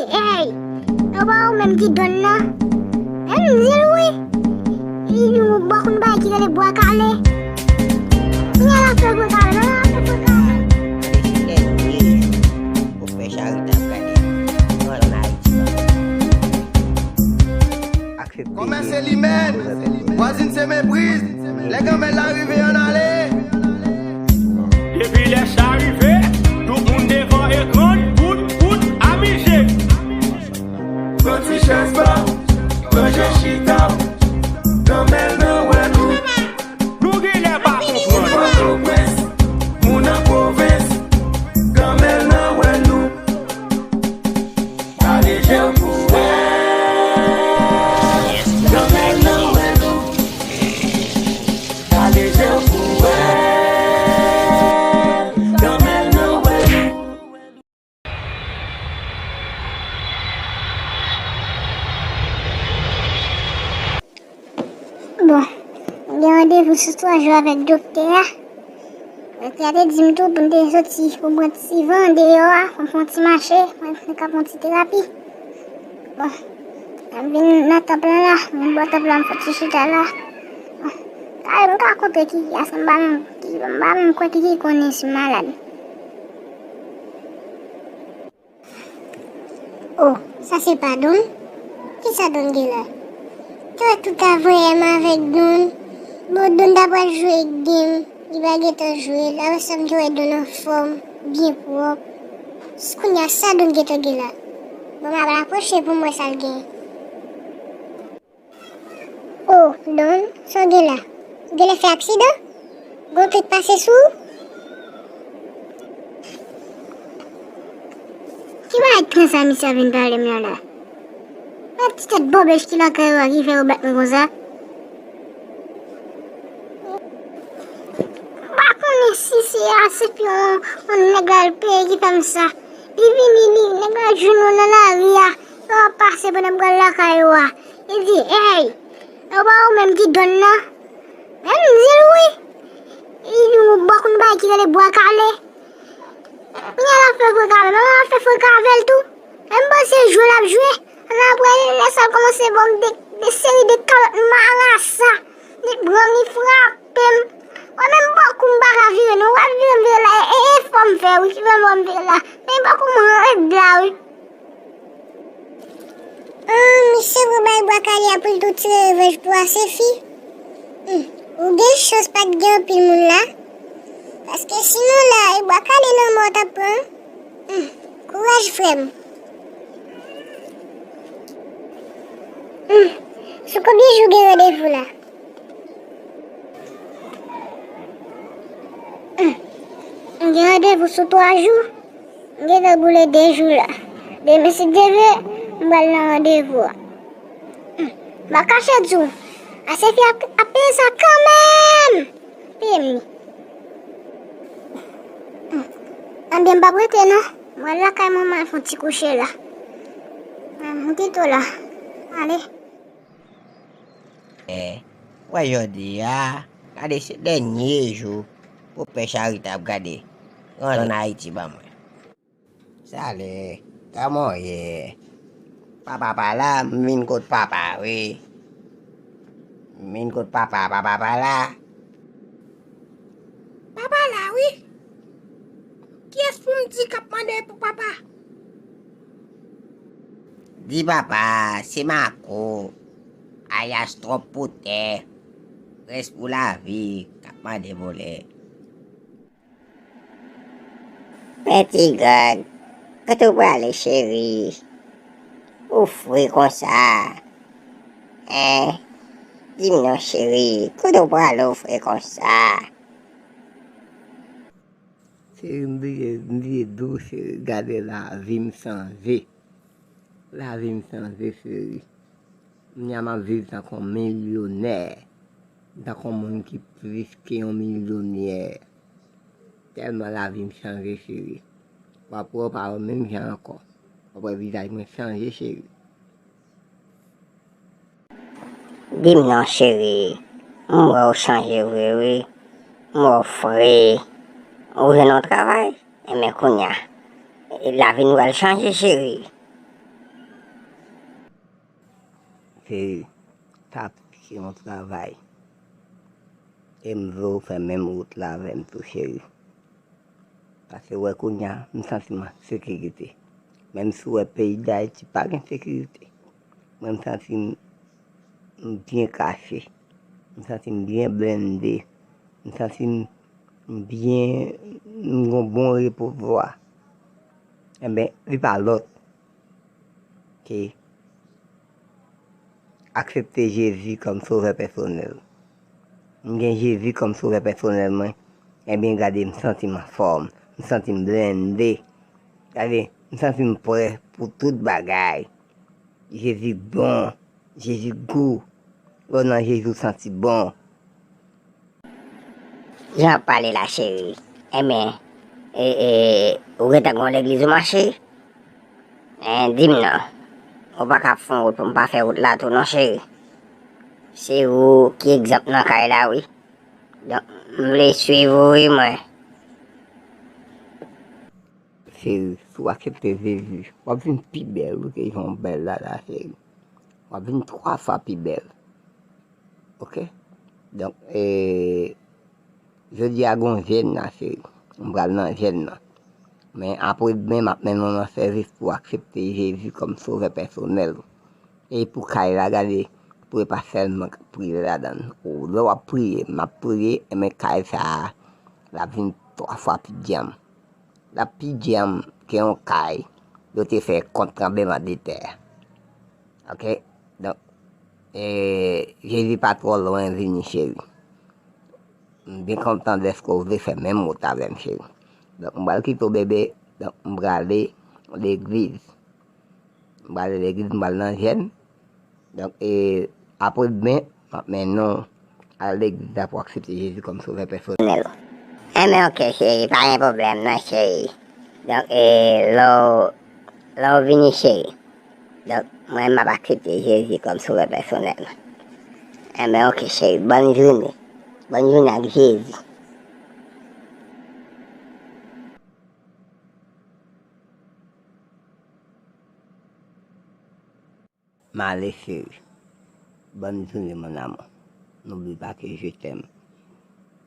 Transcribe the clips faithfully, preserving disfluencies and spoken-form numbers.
Ey, e pa ou menm ki donn nan? E m di l wi. Li di w bò koun bagay ki rele bwa kale. Kounye a l ap fè bwa kale, non, l ap fè bwa kale. Gade se dènye jou pou fè charite ap gade. Ann Ayiti pa. Aksepte. Kòmè se limèn, vwazin se mepriz. Lè granmèt la rive, ann ale. Depi lè sa rive, tout moun devan ekran, bout, bout, amize. Pran ti chèz ba w, ranje chita w, granmèt nan wè nou. Nou genlè pa konprann. Moun Pòtoprens, moun nan pwovens, granmèt nan wè nou. Gade je w pou wè. Granmèt nan wè nou. Gade je w pou wè. Granmèt nan wè nou. Bon, m gen randevou sou twa jou avèk doktè a. Doktè a te di m tou pou m te soti pou m pran ti van deyò a, pou m fè yon ti mache, pou m te ka fè yon ti terapi. Bon, m vin nan tanp lan la, m vin bò tanp lan, m fè ti chita la. Bon, kare m ka kontre ki, ase m pa menm, ki, m pa menm kwè ki, ki konnen si m malad. Oh, sa se pa Don? Kisa Don gen la? Te wè tout avanyè m avèk Don. Bon, Don ta pral jwe game. Li pa gentan jwe l. Apre sa, m te wè Don anfòm, byen pwòp. Kounye a, sa Don gentan gen la? Bon, m ap apwoche pou m wè sa l gen. Oh, Don, sa w gen la? Ou genlè fè aksidan? Gon trik pase sou ou? Ki bagay tren sa misye ap vin pale m nan la? Mèt ti tèt bobèch ki lakay ou a ki fè yo bat mwen konsa? M pa konnen si se Asefi yon, yon nèg la l peye ki fè m sa. Li vini, li, nèg la jwenn nou nan lari a. Yo ap pase pandan m pral lakay ou a. Li di, ey, e pa ou menm ki Don nan? Men m di l wi. Li di w bò koun bagay ki rele bwa kale. Kounye a l ap fè freka avè l, men l ap fè freka avè l tou. Men m panse jwe l ap jwe. Ann apre, lè sa l kòmanse ban m de, de seri de kalòt marasa. Li pran m, li frape m. Mwen menm bò kou m pa ka vire non. W ap vire m vire la. E, e efò m fè wi ki fè m wè m vire la. Men bò kou m rèd la wi. Ahn, misye pran bay bwa kale a pou l tou tire revanj pou Asefi. Hmm, ou gen chans pa t gen anpil moun la. Paske sinon la, e bwa kale lanmò w t ap pran. Hmm, kouraj frè m. Hmm, sou konbyen jou w gen randevou la? Hmm, m gen randevou sou twa jou. M gentan boule de jou la. Demen si Dye vle, m pral nan randevou a. Hmm, m pa kache di w, Asefi ap, ap peye sa kanmenm. Peye m li. Hmm. Anben, m p ap rete non. M pral lakay manman fè yon ti kouche la. Hmm, m kite w la. Ale. E, wè jodi a, gade se dènye jou pou pè charite ap gade. Rann Ayiti ban mwen. Salè, kòman w ye? Papa pa la, m vin kot papa wi. M vin kot papa, papa pa la. Papa la wi. Kiyès pou m di k ap mande pou papa? Di papa, se Mako, alyas Twòp Potè, rès pou lavi, k ap mande volè. Pè Ti Gang, kote w prale cheri? Ou fre konsa? Hein? Di m non cheri, kote w prale w fre konsa? Cheri, m bliye, m bliye di w cheri, gade lavi m chanje. Lavi m chanje cheri. Kounye a m ap viv tankou yon milyonè, tankou yon moun ki plis ke yon milyonè. Tèlman lavi m chanje cheri. W ap wè w pa wè menm jan ankò. W ap wè vizaj mwen chanje cheri. Di m non cheri, m wè w chanje vre wi. M wè w fre. Ou jwenn yon travay? Enben kounye a, lavi nou pral chanje cheri. Cheri, sa se yon travay. E m vle w fè menm wout la avè m tou, cheri. Paske w wè kounye a, m santi m an sekirite. Menm si w wè peyi Dayiti pa gen sekirite, mwen m santi m, m byen kache. M santi m byen blende. M santi m, m byen, m gon bon repo vwa. Enben, li pa lòt ke aksepte Jezi kòm sovè pèsonèl. M gen Jezi kòm sovè pèsonèl mwen. Enben, gade, m santi m anfòm. M santi m blende. Gade, m santi m prè pou tout bagay. Jezi bon. Jezi gou. Lè w nan Jezi, w santi bon. Jan w ap pale la, cheri. Enben, e, e, ou gentan gen yon legliz ou mache? En, di m non. Ou pa ka ap fè yon wout pou m pa fè wout la tou non, cheri. Se ou ki egzanp nan kay la, wi. Donk, m vle swiv ou, wi, mwen. Cheri, si w aksepte Jezi, w ap vin pi bèl wi ke jan w bèl la la, cheri. W ap vin twa fwa pi bèl. Oke? Donk, e, jodi a gon jèn la, cheri. M pral nan jèn nan. Men apre demen, m ap mennen w nan sèvis pou w aksepte Jezi kòm sovè pèsonèl ou. E pou kay la, gade, pou e pa sèlman k ap priye ladan l. Ou, lè w ap priye, m ap priye, enben kay sa a, l ap vin twa fwa pi djanm. L ap pi djanm ke yon kay yo te fè kont tranbleman de tè a. Oke? Donk, e, Jezi pa twò lwen vini, cheri. M byen kontan dèske w vle fè menm wout avè m, cheri. Donk, m pral kite w, bebe. Donk, m prale legliz. M prale legliz, m pral nan jèn. Donk, e, apre demen, m ap mennen w al legliz la pou w aksepte Jezi kòm sovè pèsonèl ou. Enben, oke, cheri, pa gen pwoblèm, non, cheri. Donk, e, lè w, lè w vini, cheri. Donk, mwen, m ap aksepte Jezi kòm sovè pèsonèl mwen. Enben, oke, cheri, bòn jounen. Bòn jounen ak Jezi. M ale, cheri. Bonne journée, mon amour. N'oublie pas que je t'aime.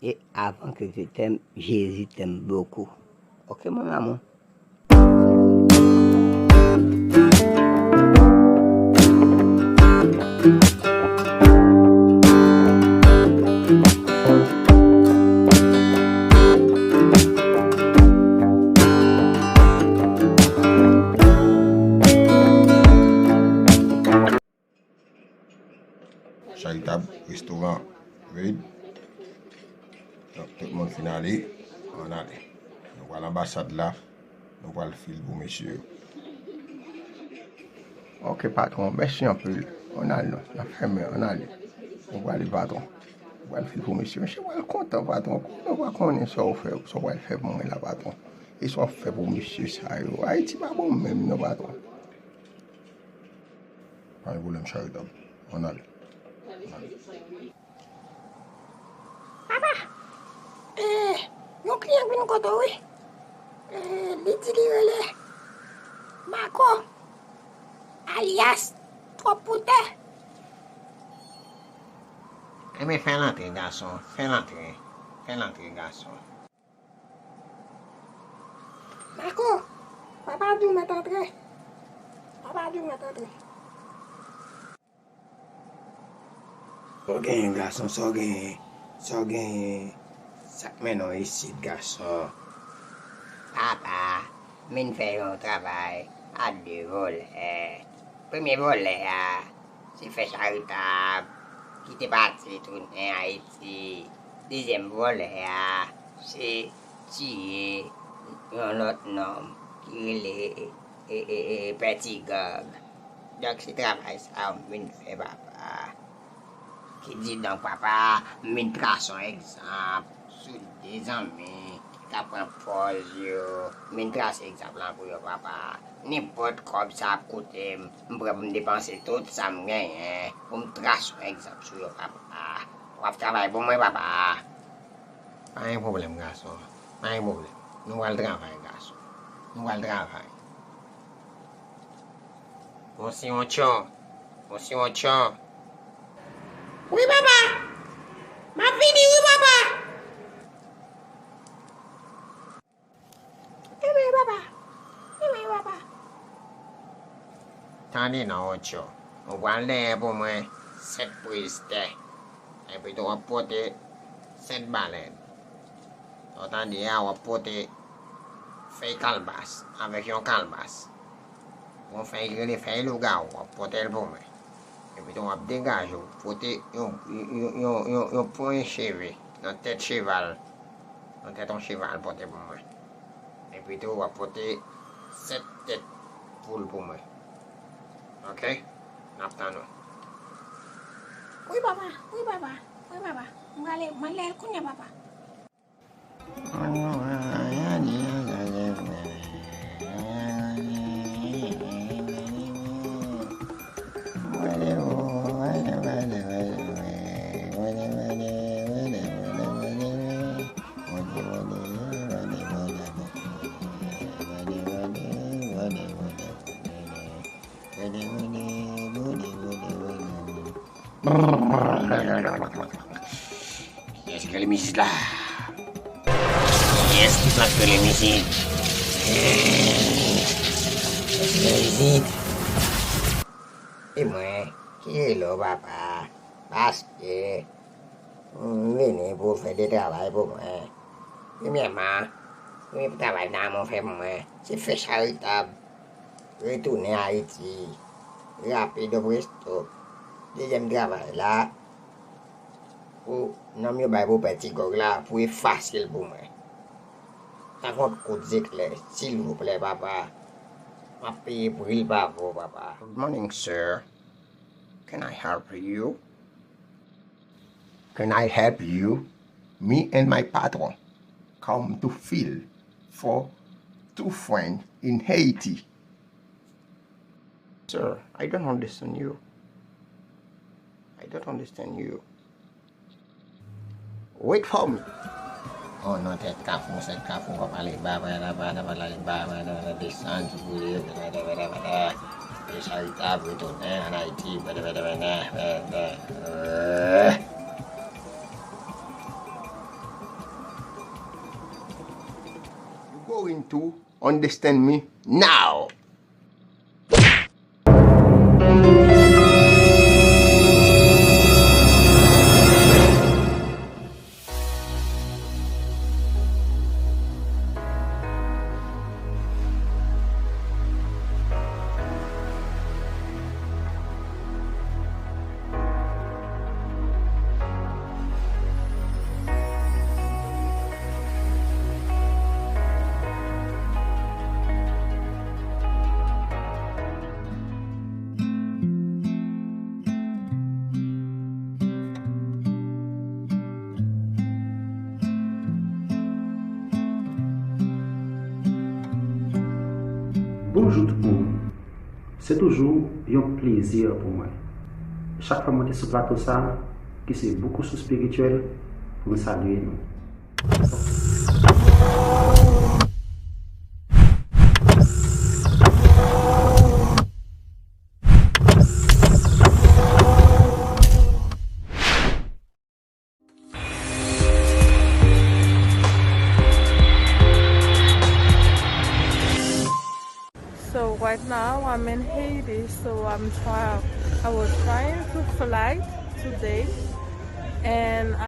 Et avant que je t'aime, Jésus t'aime beaucoup. Ok, mon amour? Charitab, restoran Reid. Donk, tout moun fin ale, ann ale. Nou pral anbasad la, nou pral fil pou mesye yo. Ok, patwon, mèsi anpil. Ann ale non, n ap fèmen, ann ale. Nou prale, patwon. Nou pral fil pou mesye. Mesye pral kontan, patwon. Konnen w pa konnen sa w fè, sa w pral fè pou mwen la, patwon. E sa w ap fè pou mesye sa yo. Ayiti pa bon menm non, patwon. Pa gen pwoblèm, Charitab. Ann ale. Ann ale. Papa, eh, yon kliyan vin kote w, wi. Eh, li di li rele Mako, alyas Twòp Poutè. Enben, fè l antre, gason. Fè l antre. Fè l antre, gason. Mako, papa di w mèt antre. Papa di w mèt antre. Sa w genyen, gason, sa w genyen? Sa w genyen? Sa k mennen w isit, gason? Papa, m vin fè yon travay a de vòlè. Premye vòlè a, se fè Charitab ki te pati tounen Ayiti. Dezyèm vòlè a, se tiye yon lòt nonm ki rele, e, e, e, Pè Ti Gang. Donk, se travay sa a m vin fè, papa. Ki di donk, papa, m vin trase yon egzanp sou de zanmi ki ta pran pòz yo. M vin trase egzanp lan pou yo, papa. Nenpòt kòb sa ap koute m, m prè pou m depanse tout sa m genyen pou m trase yon egzanp sou yo, papa. W ap travay pou mwen, papa. Pa gen pwoblèm, gason. Pa gen pwoblèm. Nou pral travay, gason. Nou pral travay. Bon, se yon tchò. Bon, si yon chan. Wi, papa! M ap vini, wi, papa! Ebyen, papa! Ebyen, papa! Tande non, Ocho. Ou pral dèyè pou mwen sèt priz tè. Epi tou w ap pote sèt balèn. Sa w tande a, w ap pote fèy kalbas avèk yon kalbas. Yon fèy ki rele fèy lougawou, w ap pote l pou mwen. Epi tou w ap degaje w, pote yon, yon, yon, yon, yon ponyen cheve nan tèt cheval. Nan tèt yon cheval pote pou mwen. Epi tou w ap pote sèt tèt poul pou mwen. Oke? N ap tann ou. Wi, papa. Wi, papa. Wi, papa. M prale, m prale l kounye a, papa. Kiyès ki rele mizik la? Kiyès ki pral rele mizik? Kiyès ki rele mizik? E mwen ki rele w, papa, paske m vini pou w fè de travay pou mwen. Premyèman, premye travay m ta renmen w fè pou mwen, se fè charitab, retounen Ayiti, rapid o presto. Dezyèm travay la, pou nonm yo bay pou pè ti gòg la, pou efase l pou mwen. Tankou yon kout zeklè, silvouplè, papa. M ap peye pri l pa vo, papa. Good morning, sir. Can I help you? Can I help you? Me and my patron come to feel for two friends in Haiti. Sir, I don't understand you. I don't understand you. Wait for me. Oh non, tèt kafou, tèt kafou, w ap ale ba, ba, ba, ba, ba, ba, ale ba, ba, ba, ba, desann, sou koule, ba, ba, ba, ba, ba, ba. E charitab, retounen ann Ayiti, ba, ba, ba, ba, ba, ba, ba, ba. You going to understand me now. Bonjou tout moun. Se toujou yon plezi pou mwen. Chak fwa m monte sou plato sa a, ki se Boukoussou Spirityèl, pou m salye nou. So right now I'm in Haiti, so I'm try I was trying to fly today and